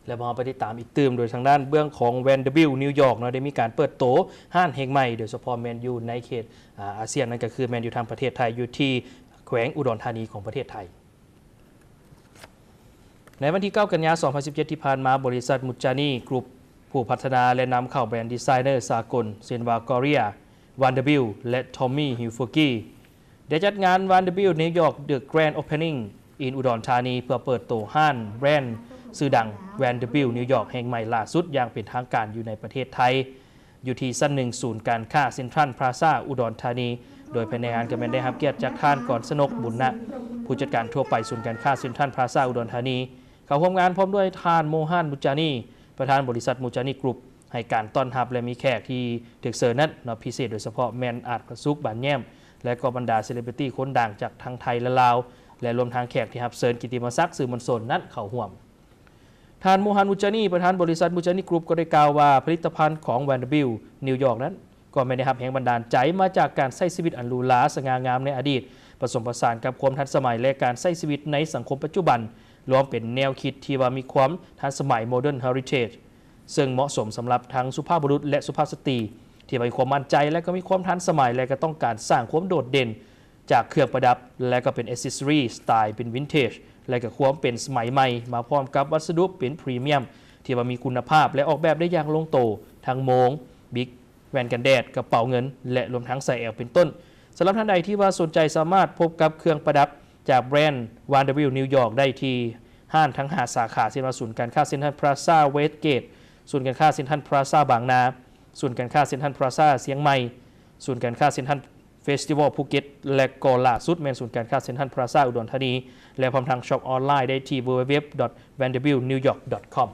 ແລະ ພວກເຮົາໄປຕິດຕາມອີກຕື່ມໂດຍທາງດ້ານເບື້ອງຂອງ Vanderbilt New York ເນາະ ໄດ້ມີການເປີດໂຕຮ້ານແຫ່ງໃໝ່ ໂດຍສະເພາະແມ່ນຢູ່ໃນເຂດ ອາ ອາຊຽນ ນັ້ນກໍຄືແມ່ນຢູ່ທາງປະເທດໄທ ຢູ່ທີ່ແຂວງອຸດອນທານີຂອງປະເທດໄທ. ໃນວັນທີເກົ້າ ກັນຍາ ສອງພັນສິບເຈັດ ທີ່ຜ່ານມາ, ບໍລິສັດ Mujani Group ຜູ້ພັດທະນາ ແລະ ນຳເຂົ້າແບຣນດີໄຊເນີສາກົນ ເຊັ່ນວ່າ Gloria Vanderbilt ແລະ Tommy Hilfiger ໄດ້ຈັດງານ Vanderbilt New York The Grand Opening in ອຸດອນທານີ ເພື່ອເປີດໂຕຮ້ານແບຣນຊື່ດັງ Vanderbilt New York ແຫ່ງໃໝ່ລ່າສຸດຢ່າງເປັນທາງການຢູ່ໃນປະເທດໄທ ຢູ່ທີ່ຊັ້ນໜຶ່ງ ສູນການຄ້າ Central Plaza ອຸດອນທານີ, ໂດຍພາຍໃນງານກໍແມ່ນໄດ້ຮັບກຽດຈາກທ່ານ ກອນຊະນົກ ບຸນນະ ຜູ້ຈັດການທົ່ວໄປສູນການຄ້າ Central Plaza ອຸດອນທານີ. ເຂົ້າຮ່ວມງານພ້ອມດ້ວຍທ່ານ Mohan Mujani ປະທານບໍລິສັດ Mujani Group ໃຫ້ການຕ້ອນຮັບ ແລະ ມີແຂກທີ່ຖືກເຊີນນັ້ນເນາະ ພິເສດໂດຍສະເພາະແມ່ນອາດ ປະສຸກ ບານແຍ້ມ ແລະ ກໍບັນດາເຊເລບຣິຕີຄົນດັງຈາກທັງໄທ ແລະ ລາວ ແລະ ລວມທັງແຂກທີ່ຮັບເຊີນ ກິດຕິມະສັກສື່ມວນຊົນນັ້ນເຂົ້າຮ່ວມ. ທ່ານ Mohan Mujani ປະທານບໍລິສັດ Mujani Group ກໍໄດ້ກ່າວວ່າ ຜະລິດຕະພັນຂອງ Vanderbilt New York ນັ້ນ ກໍແມ່ນໄດ້ຮັບແຮງບັນດານໃຈມາຈາກການໃຊ້ຊີວິດອັນຫຼູຫຼາສະຫງ່າງາມໃນອະດີດ, ປະສົມປະສານກັບຄວາມທັນສະໄໝ ແລະ ການໃຊ້ຊີວິດໃນສັງຄົມປັດຈຸບັນ, ລວມເປັນແນວຄິດທີ່ວ່າມີຄວາມທັນສະໄໝ Modern Heritage ເຊິ່ງເໝາະສົມສຳລັບທັງສຸພາບບຸລຸດ ແລະ ສຸພາບສະຕີ ທີ່ວ່າມີຄວາມໝັ້ນໃຈ ແລະ ກໍມີຄວາມທັນສະໄໝ ແລະ ກໍຕ້ອງການສ້າງຄວາມໂດດເດັ່ນ ຈາກເຄື່ອງປະດັບ ແລະ ກໍເປັນ accessory ສະໄຕເປັນ vintage ແລະ ກໍຄວາມເປັນສະໄໝໃໝ່ ມາພ້ອມກັບວັດສະດຸເປັນ premium ທີ່ວ່າມີຄຸນນະພາບ ແລະ ອອກແບບໄດ້ຢ່າງລົງໂຕ ທັງໂມງ, ບິກ, ແວ່ນກັນແດດ, ກະເປົາເງິນ ແລະ ລວມທັງສາຍແອວເປັນຕົ້ນ. ສຳລັບທ່ານໃດທີ່ວ່າສົນໃຈ ສາມາດພົບກັບເຄື່ອງປະດັບຈາກແບຣນ Vanderbilt New York ໄດ້ທີ່ຮ້ານທັງຫ້າສາຂາ ເຊັ່ນວ່າ ສູນການຄ້າ Central Plaza Westgate, ສູນການຄ້າ Central Plaza ບາງນາ, ສູນການຄ້າ Central Plaza ຊຽງໃໝ່, ສູນການຄ້າ Central Festival Phuket ແລະ ກໍລ່າສຸດແມ່ນສູນການຄ້າ Central Plaza ອຸດອນທານີ ແລະ ພ້ອມທັງ shop ອອນລາຍ ໄດ້ທີ່ www.vanderbiltnewyork.com.